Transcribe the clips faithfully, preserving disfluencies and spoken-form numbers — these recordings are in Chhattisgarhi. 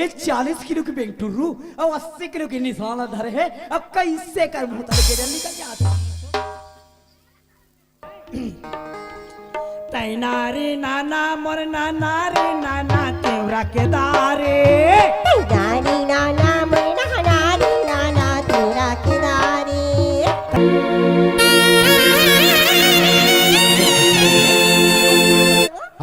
चालीस किलो के बेंगटुर्रू अउ अस्सी किलो के निशाना धरे हे। अब कइसे कर मुंह तले के निकल जात हे। तैनारी नाना मोर नाना रे नाना तेवरा के दारे। तैनारी नाना मोर नाना रे नाना तेवरा के दारे।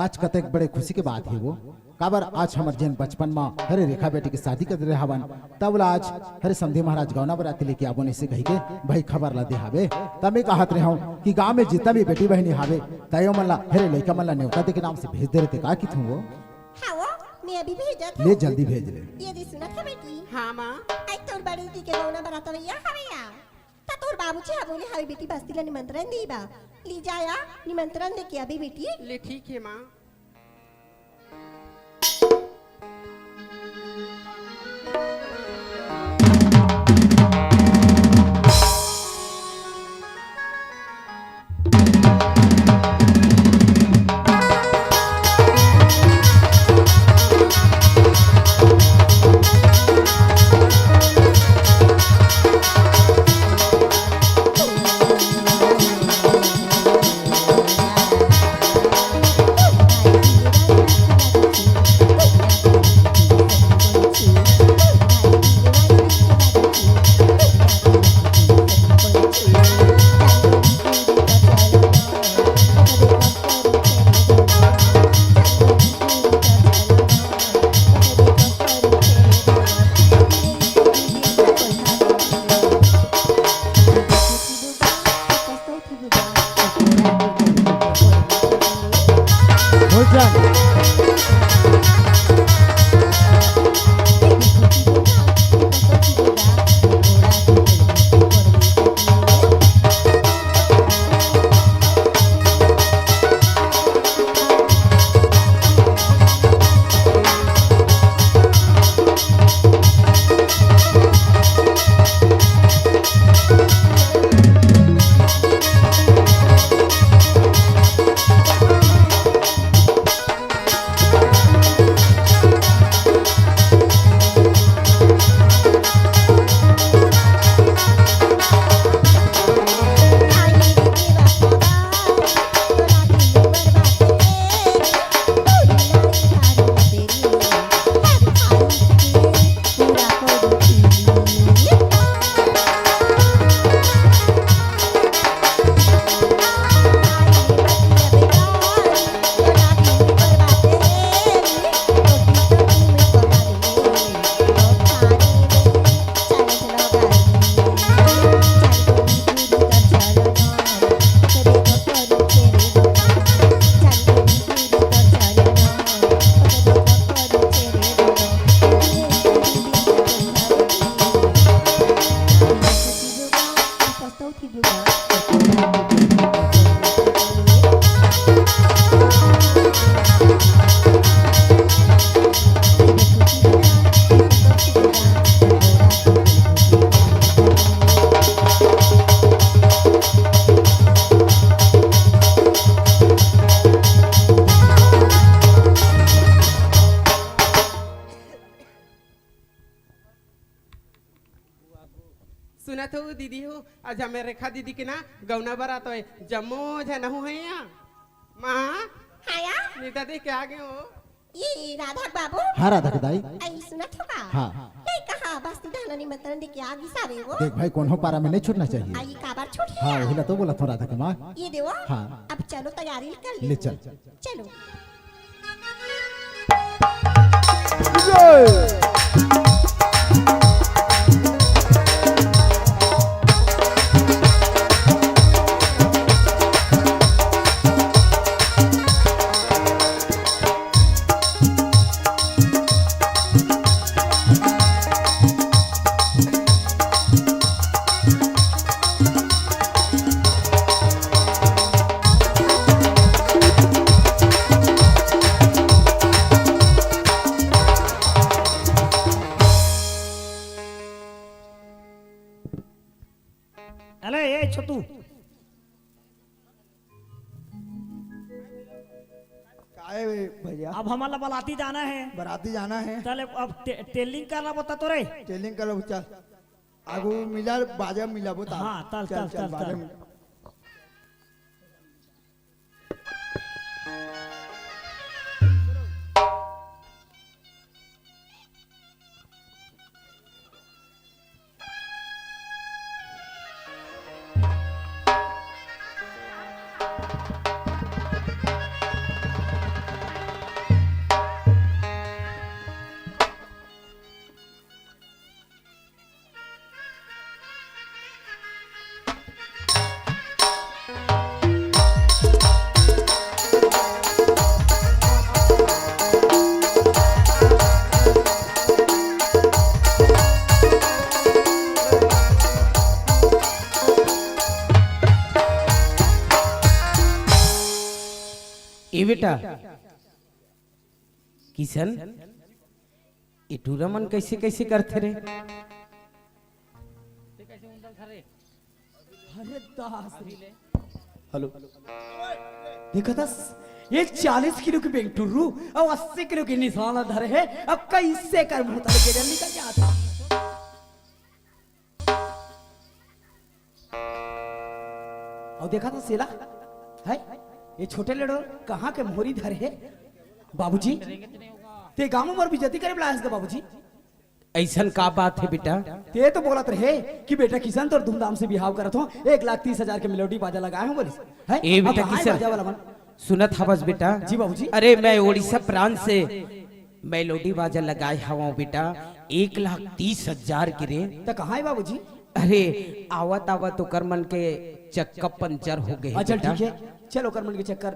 आज कतेक बड़े खुशी के बात हे वो। काबर आज हमर जेन बचपन म हरे रेखा बेटी के शादी कर दे हवन, तब ला आज हरे समधी महाराज गौना बराती लेके आबो नइसे कहिके भाई खबर ला दे हावे। त मैं कहत रेहेंव कि गांव में जितना भी बेटी बहिनी हावे, त ओमन ला हरे लइका मन ला नेवता दे के नाम से भेज दे रहिते का किथों वो? हाँ वो, मैं अभी भेजत ले हूँ। जल्दी भेज ले। ये दे सुनत हे बेटी। हाँ माँ। आज तोर बड़े दीदी के गौना बरात भैया हवे या। त तोर बाबूजी हा बोले हवे बेटी बस्ती ला निमंत्रण दे बा। ली जा या निमंत्रण दे के आबे बेटी। ले ठीक हे माँ। सुनत हो दीदी हो, आज हमर रेखा दीदी के ना गौना बरात होय, जम्मो झन हो है यहाँ। माँ, हाँ या? नेवता दे के आ गे हो। ये राधा के बाबू। हाँ राधा के दाई। आई सुनत हो का? हाँ। ये कहा बस्ती धाना निमंत्रण दे के आ गिस हवे वो। देख भाई, कोनो पारा में नहीं छूटना चाहिए। आई काबर छूट हाँ, गया? वही ला तो बोलत हों राधा के माँ। ये देवो। हाँ। अब चलो तैयारी कर ले। ले चल। चलो। अरे ए छोटू, काहे बे? भैया। अब हमन ला बराती जाना हे। बराती जाना हे। चल, अब टे-, टेलिंग करना बता तो रे। टेलिंग कर लो, चल। आगू मिला, बाजा मिला बता। हाँ, चल, चल, चल, चल, बाजा चल। मिला। ए बेटा, किशन, ए टूरा मन कइसे कइसे करथे रे? अरे दास रे। हेलो। देखा था, ये चालीस किलो के बेंगटुर्रू अउ अस्सी किलो के निशान धरे हे। अब कइसे कर मुंह तले के निकल जात हे। अउ देखा था सेला, हे? ये छोटे लेड़ो कहाँ के मोहरी धरे हे? बाबूजी, ते गांव में मोर बेइज्जती करे बर लायस का बाबूजी? अइसन का बात हे बेटा? ते तो बोलत रहे कि बेटा किशन तोर धूमधाम से बिहाव करत हों, एक लाख तीस हजार के मेलोडी बाजा लगाए हों बोलिस। हे? ए अब बेटा कहाँ हे किशन, बाजा वाला मन? सुनत हवस बेटा? जी बाबूजी। अरे मैं उड़ीसा प्रांत से मेलोडी बाजा लगाए हवं बेटा, एक लाख तीस हजार के रे। त कहाँ हे बाबूजी? अरे आवत आवत ओकर मन के चक्का पंचर हो गए हे अच्छा, बेटा। ठीक हे, चल ओकर मन के चक्कर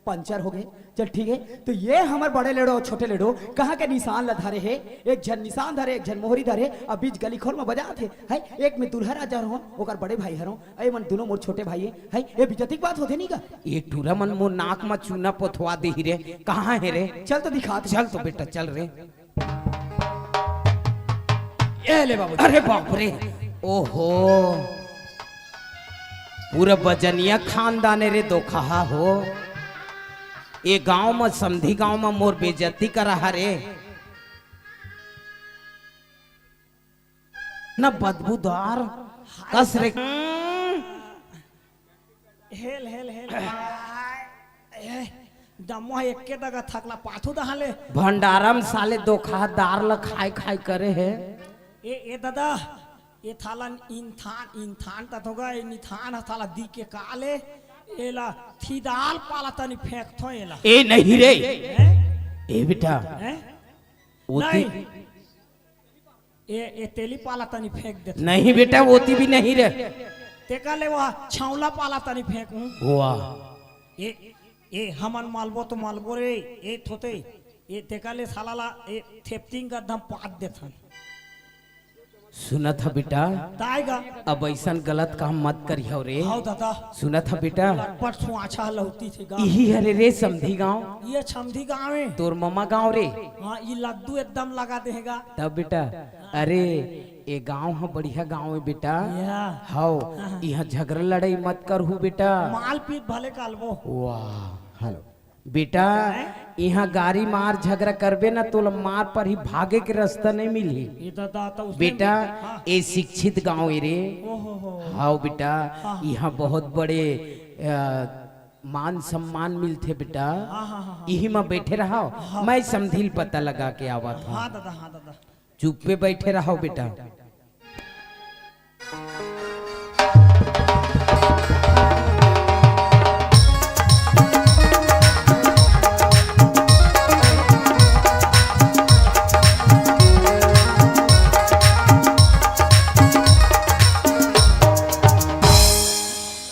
पंचर हो गए। चल ठीक हे, त ये हमर बड़े लेड़ो अउ छोटे लेड़ो कहाँ के निशान ला धरे हे? एक झन निशान धरे, एक झन मोहरी धरे, अब बीच गली खोर में बजात हे, हे? एक में दूल्हा राजा हरों, ओकर बड़े भाई हरों, ए मन दोनों मोर छोटे भाई हे, हे? ये बेइज्जती के बात होथे नहीं का? ये टूरा मन मोर नाक में चूना पोथवा देही रे, कहाँ हे रे? चल तो दिखा दे। चल तो बेटा, चल रे। ए ले बाबू। अरे बाप रे, ओहो, पूरा बजनिया खानदान हे रे दोखहा हो। ए गांव म, समधी गांव म मोर बेइज्जती करा हरे। न बदबूदार कस रे। हेल, हेल, हेल। ए, दमवा एके दगा थकला पाथू दहाले। भंडारा म साले दोखहा दार ल खाय खाय करे हे। ए, ए ददा, ए थाला इंथान, इंथान त थोगा, ए निथान ह थाला दी के काले, एला थिदाल पाला तनी फेंकथो एला। ए नहीं रे। हैं? ए बेटा। हैं? ओती नहीं। ए, ए तेली पाला तनी फेंक देथे। नहीं बेटा, ओती भी नहीं रे। तेका ले वह छांवला पाला तनी फेंकहूं। वाह। ए, ए हमन मलबो तो मलबो रे, ए थोते, ए तेका ले साला ला, ए थेपतिंग का दम पात देथन। सुनत ह बेटा, ताय गा। अब अइसन गलत काम मत करिहव रे। हव दादा। सुनत ह बेटा, लटपट सुआछा लहुटी थे गा। इही हरे रे समधी गांव। ये समधी गांव हे। तोर ममा गांव रे। हाँ, ई लद्दू एकदम लगा देगा। तब बेटा, अरे, ए गांव ह बढ़िया गांव हे बेटा। या। हव, हाँ, हाँ। इहां झगरा लड़ाई मत करहू बेटा। मालपीट भले कालबो। वाह, हेलो। बेटा, हैं? इहां गारी मार झगरा करबे ना, तोला मार परही, भागे के रस्ता नहीं मिलही। ये दादा, तो उसमें बेटा, हाँ। ए शिक्षित गांव हे रे। ओहो हो। हव बेटा, हाँ। इहां बहुत बड़े, अ, मान सम्मान मिलथे बेटा। हाँ, हाँ, हाँ, हाँ। इही म बैठे रहव, हाँ। मैं समधी ल पता लगा के आवत हंव। हाँ दादा, हाँ दादा। चुप्पे बैठे रहव बेटा।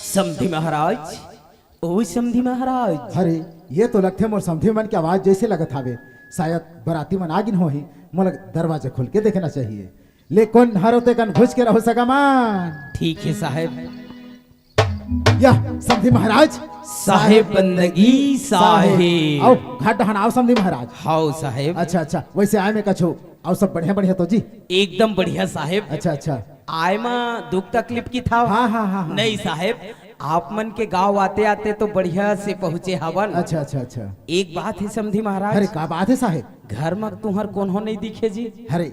समधी महाराज, ओ समधी महाराज। अरे, ये तो लगथे मोर समधी मन के आवाज जैसे लगत हावे। शायद बराती मन आ गिन होही, मोला दरवाजा खोल के देखना चाहिए। ले कोन हरो ते कन घुस के रहो सगा मन। ठीक हे साहेब। या समधी महाराज। साहेब बंदगी साहेब। आओ, घाट डहन आओ समधी महाराज। हाव साहेब। अच्छा, अच्छा, वैसे आय में कछु अउ सब बढ़िया, बढ़िया तो जी? एकदम बढ़िया साहेब। अच्छा, अच्छा। आय मा दुख तकलीफ की था? हाँ, हाँ, हाँ, हाँ। नहीं साहेब, आप मन के गांव आते आते तो बढ़िया से पहुंचे हवन। अच्छा, अच्छा, अच्छा। एक बात हे समधी महाराज। अरे, का बात हे साहेब? घर म तुंहर कोनो नहीं दिखे जी। अरे,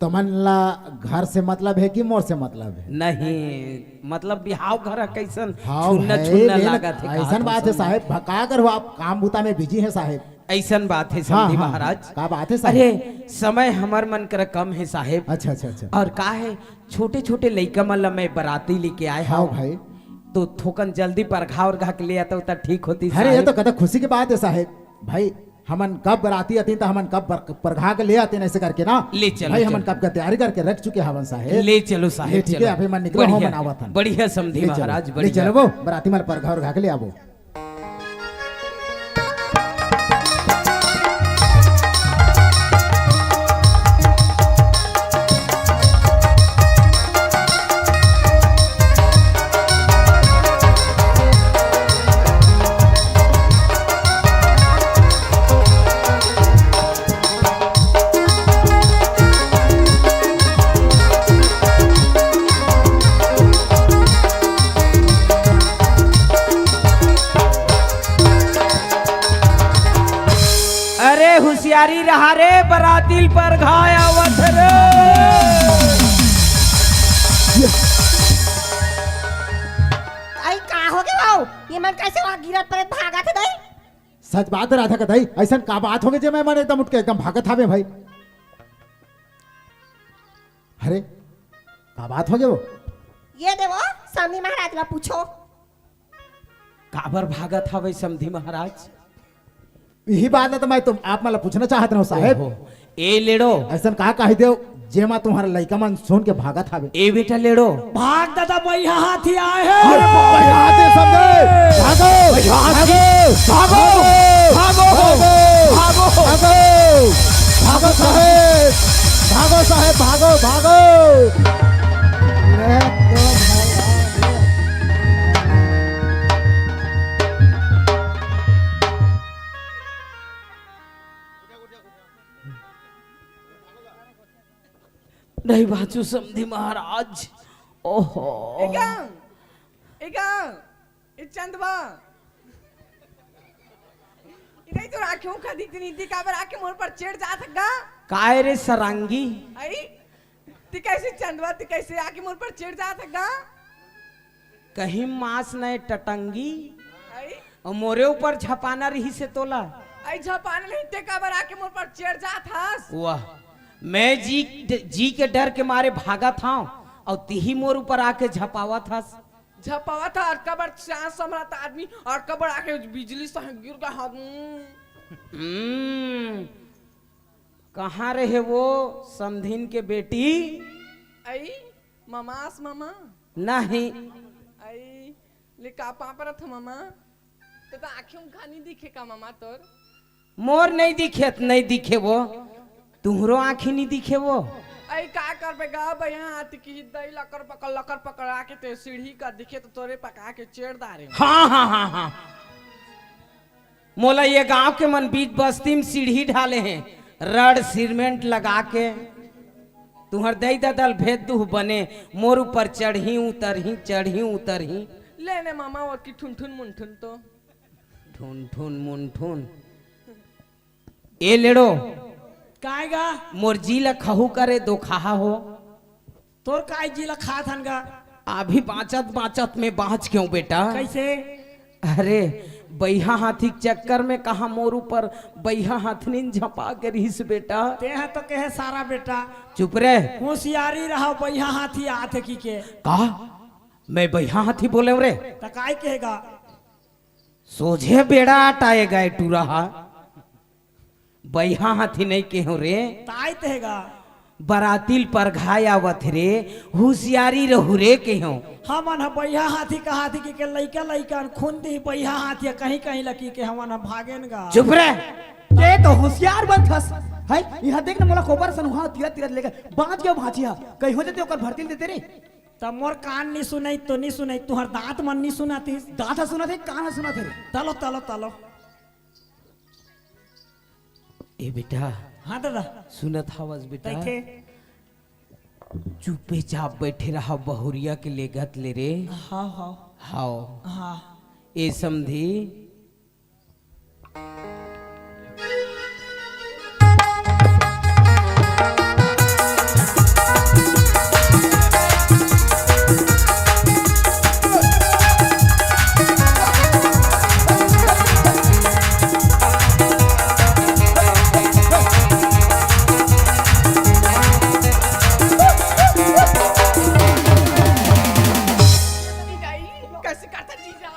तुमन ला घर से मतलब हे कि मोर से मतलब हे? नहीं, मतलब बिहाव घर ह कइसन हाव छुन्ना है, छुन्ना लेकिन लागत हे, अइसन बात हे साहेब, भ-, का करहू, आप काम बुता में बिजी हे साहेब। अइसन बात हे हाँ, समधी हाँ, महाराज। का बात हे साहेब? अरे, समय हमर मन करा कम हे साहेब। अच्छा, अच्छा, अच्छा। अउ का हे, छोटे छोटे लइका मन ला मैं बराती लेके आए हाव हंव। भाई। तो थोकन जल्दी परघा उरघा के ले आता त ठीक होतिस अरे, ये साहेब। तो कतक खुशी के बात हे साहेब। भाई, हमन कब बराती आतिन त हमन कब बर-, परघा के ले आतिन, अइसे करके ना। ले चलो, भाई, हमन चलो। कब के तैयारी करके रख चुके हवन साहेब। ले चलो साहेब, ले, ठीक हे, चलो। अभी मन निकलो, बढ़िया, हमन आवत हन। बढ़िया समधी ले चलो, महाराज, ले बढ़िया। चलो वो, बराती मन परघा उरघा के ले आबो। अरे हुसियारी रहा रे, बराती ल परघा आवत रे। अई का होगे बाऊ? ये मन कइसे वहाँ गिरत परत भागत हे दई? सच बात राधा का दई, अइसन का बात होगे जे मैं मन एकदम उठ के एकदम भागत हावे भाई? अरे, का बात होगे वो? ये दे वो, समधी महाराज ला पूछो। काबर भागत हवे समधी महाराज? इही बात ला तो मैं तुम, आप मन ला पूछना चाहत रहूं साहेब। ओहो, ए लेड़ो। अइसन का कहि देव, जेमा तुम्हर लइका मन सुन के भागत हवे। ए बेटा लेड़ो। भाग दादा, बइहा हाथी आए हे। अरे बाप रे, हाथी समधी। भागो, बइहा हाथी। भागो, भागो, भागो, भागो। भागो साहेब, भागो साहेब, भागो, भागो। नहीं बाचू समधी महाराज। ओहो। ए गा, ए गा, ए चंदवा। इधर तो राखियों का दिखती नहीं थी, काबर आके मोर पर चढ़ जात गा? काय रे सरांगी? अई, ती कइसे चंदवा, ती कइसे आके मोर पर चढ़ जात गा? कहीं मांस नइ टटंगी। अई? अउ मोरे ऊपर झपाना रहिसे तोला। अई झपाना नहीं, ते काबर आके मोर पर चढ़ जात हस? वाह, मैं जी, जी के डर के मारे भागत हंव, अउ तिही मोर ऊपर आके झपावत हस। झपावत हस, अतका बड़ चांद सम्राट आदमी, अतका बड़ आके बिजली से गिर गा हाथ। हम्म, कहाँ रहे वो समधिन के बेटी? अई, ममास ममा? नहीं। अई, ले का पापरत ह ममा? तो, तो आँखी उंखा नहीं दिखे का ममा तोर? मोर नहीं दिखे त नहीं दिखे वो, तुहरो आँखी नहीं दिखे वो। अई का करबे गा बइहा हाथी की दई लकर पकड़, लकर पकड़ आके ते सीढ़ी का दिखे तो तोरे पका के चेड़ डारे। हाँ, हाँ, हाँ, हाँ। मोला ये गांव के मन बीच बस्ती में सीढ़ी ढाले हैं, रड सीमेंट लगा के। तुहर दई ददल भेद दुह बने, मोर ऊपर चढ़ही उतरही, चढ़ही उतरही। ले ने मामा, ओतकी ठुनठुन मुनठुन तो। ठुनठुन मुनठुन। ए लेड़ो। काय गा? मोर जी ल खहू करे दो खाहा हो। तोर काय जी ल खात हन गा? अभी बाँचत बाँचत में बाँच गेंव बेटा। कइसे? अरे, बइहा हाथी के चक्कर में कहाँ मोर ऊपर बइहा हाथनिन झपा के रहिस बेटा। तेंह तो कहे सारा बेटा। चुप रे। होशियारी रहा, बइहा हाथी आथे की के। का? मैं बइहा हाथी बोलेंव रे? त काय कहे गा? सोझे बेड़ा अटाए गए टूरा हा। बइहा हाथी नहीं केहेंव रे। ताई तेगा। बराती ल परघाय आवत रे, हुसियारी रहू रे केहेंव। हमन ह बइहा हाथी कहाथी के, के लइका लइका अन खून दी बइहा हाथी कहीं कहीं लकी के हमन ह भागेन गा। चुप रे। के तो हुसियार बनथस। है, इहाँ देख न मोला कोबर सन उहाँ तीरत तीरत लेके बाँच गेंव भाँची हा। कहीं हो जाते ओकर भरती ल देते रे। त मोर कान नी सुनई तो नी सुनई, तुहर दाँत मन नी सुनातिस। दाँत ह सुनत हे, कान ह सुनत हे रे। तलो, तलो, तलो। ए बेटा। हाँ दादा। सुनत हवस बेटा? कइथे? चुपे चाप बइठे रहा, बहुरिया के लेगत ले रे। हाँ, हाँ। हाव। हाँ। ए समधी। कैसे करता जीजा?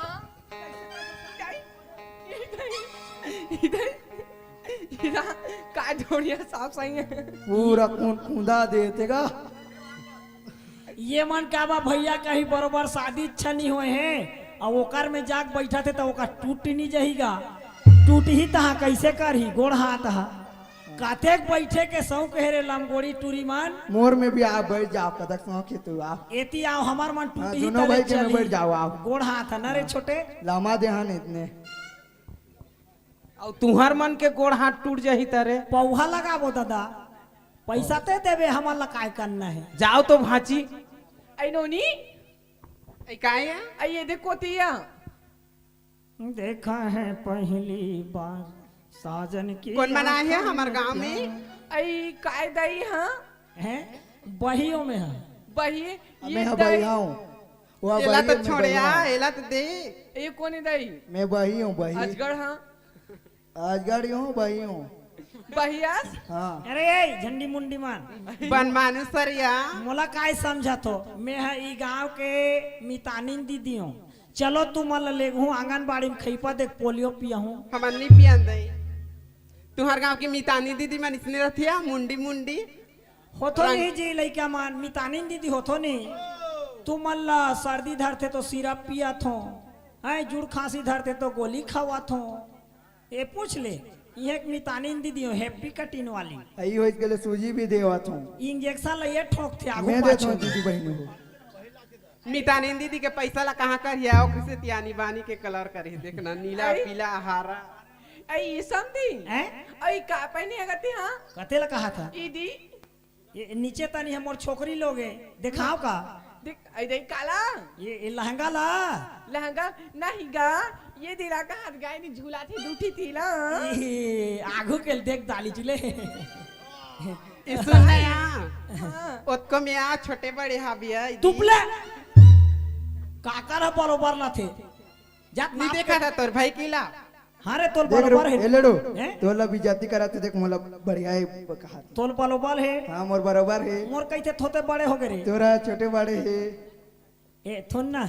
इधर, इधर, इधर, का जोड़िया साफ सही है। पूरा कूद, कूदा देते का। ये मन का बा भैया, कहीं बरोबर शादी अच्छा नहीं होए है, अउ ओकर में जाके बैठा थे तो ओकर टूट नहीं जाहीगा। टूट ही तहा कैसे करही, गोड़ हाथ हा। कतेक बैठे के शौक हे रे लमगोड़ी टूरी मन। मोर में भी आप बैठ जाओ, कतक शौक हे तू आओ। एती आओ, हमर मन हाँ, टूटी ही दोनों तले भाई के में चली। बैठ जाओ आप। गोड़ हाथ है ना रे हाँ। छोटे। लामा दे हन इतने। अउ तुहर मन के गोड़ हाथ टूट जाही तरे। पौहा लगाबो दादा, पैसा ते देबे, हमन ला काय करना है। जाओ तो भांची। ऐ नोनी, ऐ काय है? ऐ ये देखो तिया। देखा है पहली बार साजन की कौन बनाए है आंखों हमार में गांव में? प्यार। ऐ काय दई हाँ? हैं? बहियों में है। बही, अबे ये हाँ दई। बहियाऊं। वो एला बहियों तो में छोड़े बहियाऊं। आ, एला तो दे। ये कौन है दई? मैं बही हूँ, बही। अजगढ़ हाँ। अजगढ़ ही हूँ, बही हूँ। बहियास? हाँ। अरे ए, झंडी मुंडी मान। बन मानुसरिया। मोला काय समझत हो? मैं ह ई गांव के मितानिन दीदी हूँ। चलो तुमन ल लेगहूँ आंगनबाड़ी में खइपा देख पोलियो पियाहूँ। हमन नी पियन दई। तुहर गांव की मितानी दीदी मन इसने रथिया, मुंडी मुंडी। होथो रंग- नहीं जी लइका मन, मितानी दीदी होथो नहीं। तुमन ला सर्दी धरथे तो सिरप पियत हो, हैं जुड़ खांसी धरथे तो गोली खवात हो। ए पूछ ले, इहे एक मितानी दीदी हो, हैप्पी कटिन वाली। अई होइत के ले सूजी भी देवत हो। इंजेक्शन ल ये ठोकथे आगू मैं देत पाछू। हूँ दीदी बहिनी हो। मितानिन दीदी के पैसा ला कहाँ करिया? ओकरे से तियानी बानी के कलर करे, देखना, नीला, अई। पीला, हरा। अई, ये समधी। हैं? अई, का पहने हगती, हाँ? कते ला कहा था? ई दी। ये नीचे तनी हमर छोकरी लोग है, देखाओ का? देख, अई, देख, काला। ये, ये लहंगा ला। लहंगा नहीं गा, ये दिला का हाथ गाय ने झूला थी, दूठी थी ला। ई, आगू के देख डाली चुले। ए, सुन ना यहाँ। हाँ। ओतको में आ छोटे बड़े हाबिया, ई दी। तुपले। काकर ह बरोबर ना थे। जात नी माफ देखा कर। था तोर भाई किला। हाँ रे, तोल देख रे, बरोबर हे। ए लड़ो, हैं? तोला भी जाति करा थे, देख मोला बढ़िया हे कहा थे। तोल बरोबर हे। हाँ, मोर बरोबर हे। मोर कहिथे थोते बड़े हो गए रे। तोरा छोटे बड़े हे। ए, थोन ना।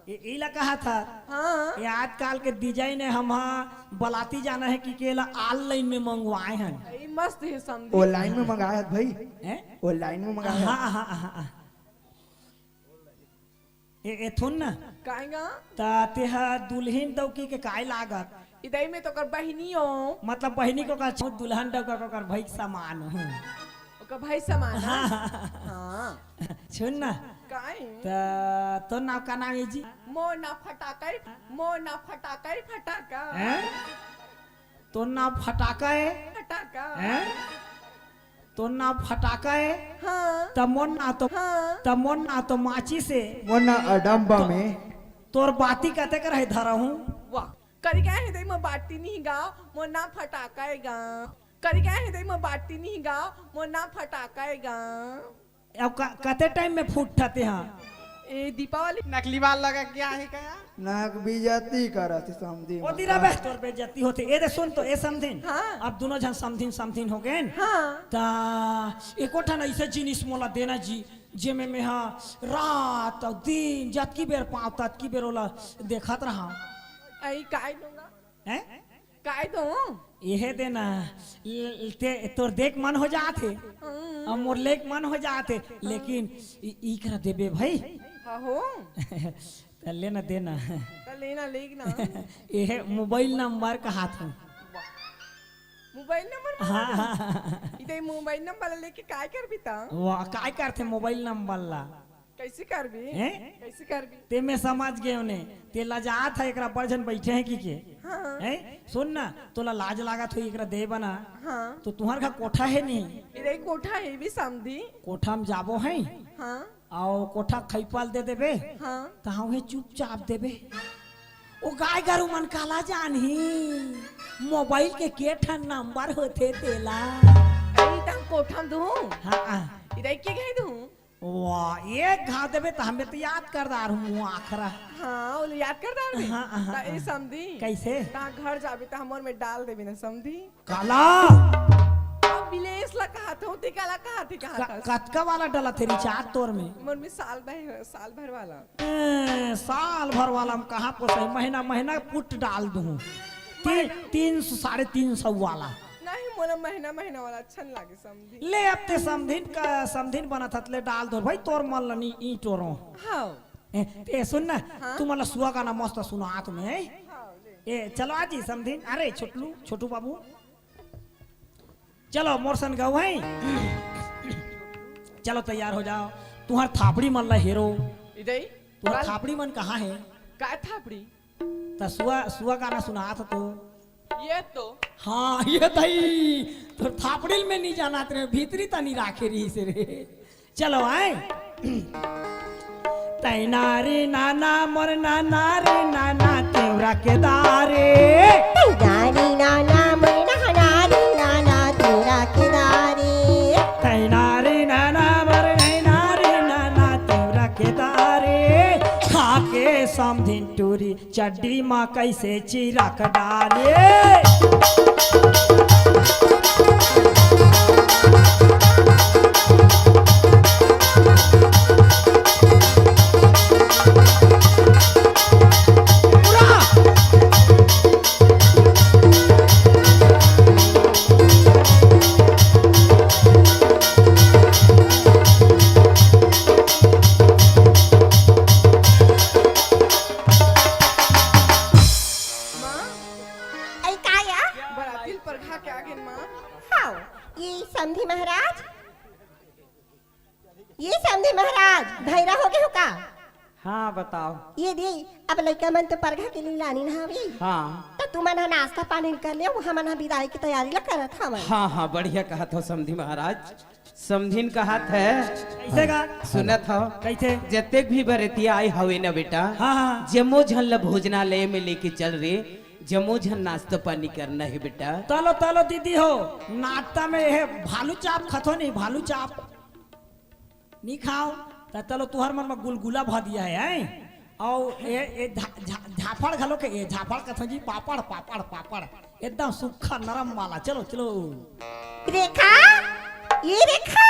ए, इला कहा था। हाँ। ये आजकल के डिजाइन है, हम हाँ बलाती जाना है कि केला ऑनलाइन में मंगवाए हैं। ई मस्त हे समधी। ऑनलाइन में मंगाए हैं भाई। हैं? ऑनलाइन में मंगाए हैं। हाँ, हाँ, हाँ, हाँ। ए, ए, थुन ना। काहेगा? ता तेहा दुल्हन दौकी के काय लागत? इदई में तो ओकर बहिनी हो। मतलब बहिनी को का छो दुल्हन दौका को कर भाई के समान हो। ओकर भाई समान, हाँ? हाँ। हाँ। सुन ना। काहे? ता तोर नाम का नाम है जी? मोर नाम फटाका है, मोर नाम फटाका है, फटाका। हैं? तोर नाम फटाका है? फटाका। हैं? तोर नाम फटाका है? हाँ। त मोर नाम तो, हाँ। त मोर नाम तो माचिस हे। मोर नाम अडम्बा तो, में। तोर बाती कते कर है धरा हूँ? वाह। करी क्या है दई, मोर बाती नहीं गा, मोर नाम फटाका है गा। करी क्या है दई, मोर बाती नहीं गा, मोर नाम फटाका है गा। अब क-, कते टाइम में फूट ठाते हाँ? ए, दीपावली। नकली बाल लगा के आहे का यार? नाक बेइज्जती करत हे समधी ओ मन। दिरा बे, तोर बेइज्जती होथे। ए दे सुन तो, ए समधिन। हाँ। अब दोनों झन समधिन, समधिन हो गए। हाँ। ता एको ठन ऐसे जिनिस मोला देना जी, जेमे में हा रात अउ दिन जतकी बेर पाँव ततकी बेर ओला देखत रहा। आई काय दूंगा? हैं? काय दूं? एहे देना। ल-, ते, तोर देख मन हो जात हे। हम्म। अब मोर लेक मन हो जात हे। लेकिन इ-, ई करा देबे भाई। हाँ हो। त लेना देना। त लेना लेक ना। एहे मोबाइल नंबर कहा था। मोबाइल नंबर मांगा हाँ, था? हाँ, हाँ। इधर मोबाइल नंबर लेके काय करबी ता? वाह, काय करथे मोबाइल नंबर ला? कैसे करबी? हैं? कैसे करबी? ते मैं समझ गए उन्हें। ते लजात है, एकरा पर झन बैठे हैं की के? हाँ। हैं? सुन ना, तोला लाज लागत हो एकरा दे बना। हाँ। तो तुम्हार का कोठा है नहीं? इधर कोठा है भी समधी। कोठा में जाबो है? हाँ। अउ कोठा खइपाल दे देबे, हाँ। त हवे चुपचाप देबे। ओ गाय गरु मन काला जानही, मोबाइल के के ठन नंबर होथे तेला। अरे, त हम कोठा दूँ? हाँ, हाँ। इधर के गए दूँ? वाह, एक घाव देबे त हमें तो याद कर डारहूँ आखरा। हाँ, वो याद कर डार दे। हाँ, हाँ, त ए हाँ। समधी। कैसे? त घर जाबे त हमर में डाल देबे ना समधी। काला? अब बिलेस ला कहा थे, ते काला कहा थे, कहा क-, था। कतका वाला डला थे रिचार्ज तोर में? मोर में साल भर, साल भर वाला। ए, साल भर वाला हम कहाँ पोसाई? महीना, महीना पुट डाल दूँ। तीन, महीना? तीन सौ, साढ़े तीन सौ वाला। नहीं, मोला महीना, महीना वाला अच्छा नहीं लागे, समधी। ले, अब ते समधिन का, समधिन बनत हत, ले डाल दो भाई, तोर मन ल नी, ई टोरो। हाँ। ए, ए, सुन ना, हाँ? तू मन ल सुआ गाना मस्त सुनात में, हैं? हाँ, ले। ए, चलो आजी समधिन, अरे छोटलू, छोटू बाबू, चलो मोर सन गाओ, हैं? चलो तैयार हो जाओ, तुहर थापड़ी मन ल हेरो। इधर ही? तुहर बाल- थापड़ी मन कहाँ हे? का थापड़ी? त सुआ, सुआ गाना सुनात तो। ये तो। हाँ, ये तई। तोर थापड़िल में नी जानात रे, भीतरी तनी राखे रहिस रे। चलो, आए। तैना रे नाना, मोर नाना रे नाना, तेवरा के दारे। तैना रे नाना, मोर नाना रे नाना, तेवरा के दारे। तैना रे नाना, मोर नैना रे नाना, तेवरा के दारे। खाके समधिन टूरी चड्डी मा कैसे चिरक डाले। माँ? अई का या? बरातिल परघा के आगे माँ। हाँ, ये समधी महाराज, ये समधी महाराज, भैरा हो गए हो का? हाँ, बताओ। ये दे, अब लइका मन तो परघा के लिए लानी ना हवे। हाँ। त तुमन ह नाश्ता पानी कर ले, हमन ह बिदाई की तैयारी ला करत हवन। हाँ, हाँ, बढ़िया कहत हो समधी महाराज। समधिन कहत हे। कैसे का? सुनत हो? कैसे? जतेक भी बरेतिया आए हवे ना बेटा, हाँ, हाँ। जम्मो झन ल भोजनालय में लेके चल रे, जम्मो झन नाश्ता पानी करना हे बेटा। तलो, तलो दीदी हो, नाश्ता में ये भालू चाप खथो नहीं, भालू चाप। नी खाओ, त तलो तुहर मन में गुलगुला भर दिया है, हैं? अउ ए, ए झा-, झा-, झाफड़ घलो के, ए झाफड़ कथन जी, पापड़, पापड़, पापड़, एकदम सूखा नरम वाला। चलो, चलो। रेखा, ये रेखा।